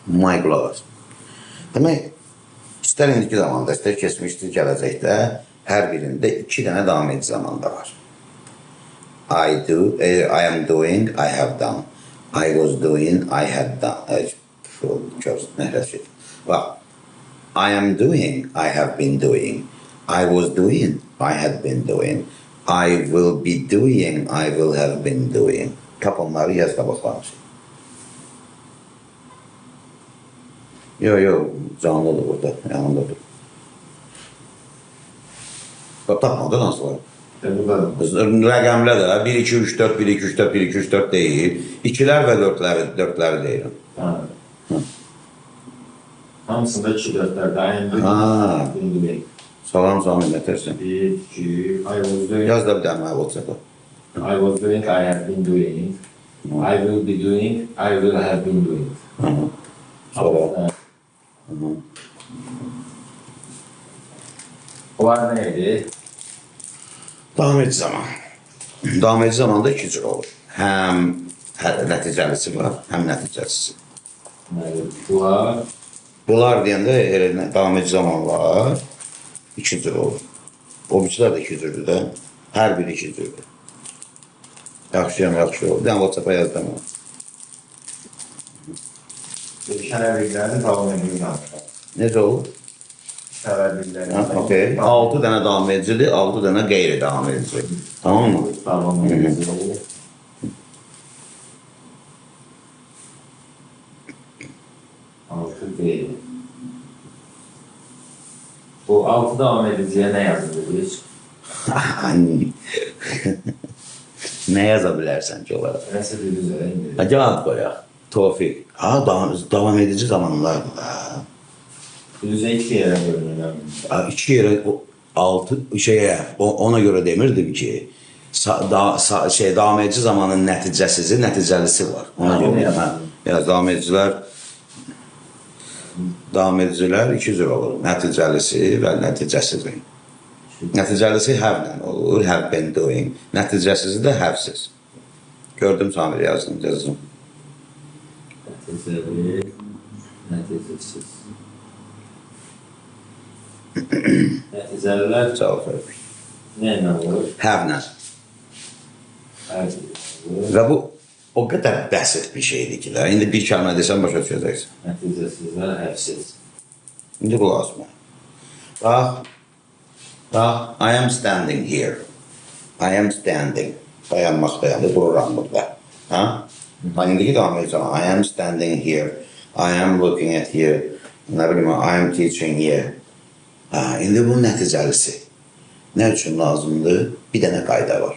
May qulaq as. Demək, istər indiki zamanda, istər keçmişdə, gələcəkdə hər birində iki dənə davam edici zamanda var. I do, I am doing, I have done. I was doing, I had done. Bax, I am doing, I have been doing. I was doing, I had been doing. I will be doing, I will have been doing. Tap onları yaz qabaqlarını. Yo, yo, canlıdır burada, yanındadır. Bax, tapmadın hansılar? Rəqəmlə də 1, 2, 3, 4, 1, 2, 3, 4, 1, 2, 3, 4 deyil. İkilər və dördləri deyirəm. Ha. Hamısında 2 4-lər. I am doing. Salam, Samir, nə tərsən? 1, 2, I was doing. Yaz da bir dənə mənə WhatsApp-a. I was doing, I have been doing. I will be doing, I will have been doing. Sonra. Onlar nə idi? Davam edici zaman. Davam edici zamanda iki cür olur. Həm nəticəlisi var, həm nəticəsiz. Deməli, bunlar. Bunlar deyəndə elə davam edici zaman var. İki cür olur. O birisilər də iki cürdür də. Hər biri iki cürdür. Yaxşıyam, yaxşı olur. Bir dənə WhatsApp-a yazdım. Dəyişən əmrlərini davam edir. Necə olur? Əmrləri. Okey. 6 dənə davam edicidir, 6 dənə qeyri davam edici. Tamam mı? Davam edici. 6 qeyri. Bu 6 davam ediciyə nə yazılır? Nə yaza bilərsən ki onlara? Nəsə bir üzərə indi. Ha, cavab qoyaq. Tofiq. Ha, davam edici zamanlardır da. Üzə iki yerə bölünür. İki yerə, 6 şeyə, ona görə demirdim ki, davam edici zamanın nəticəsizi, nəticəlisi var. Ona görə. Hə. Yəni davam edicilər iki cür olur. Nəticəlisi və nəticəsizi. Nəticəlisi have-lə olur, have been doing. Nəticəsizi də have-siz. Gördüm Samir, yazdım, yazdım. Nəticəli, nəticəsiz. Nəticəlilər Cavab verir. nə ilə olur? Have-lə. Və bu o qədər bəsit bir şeydir ki, də. İndi bir kəlmə desəm başa düşəcəksən. Nəticəsizlər have-siz. İndi qulaq asma. Bax, bax, I am standing here. I am standing. Dayanmaqdayam, dururam burada. Ha? İndiki davam edəcəm. I am standing here. I am looking at here. Nə bilim, I am teaching here. Ha, indi bunun nəticəlisi. Nə üçün lazımdır? Bir dənə qayda var.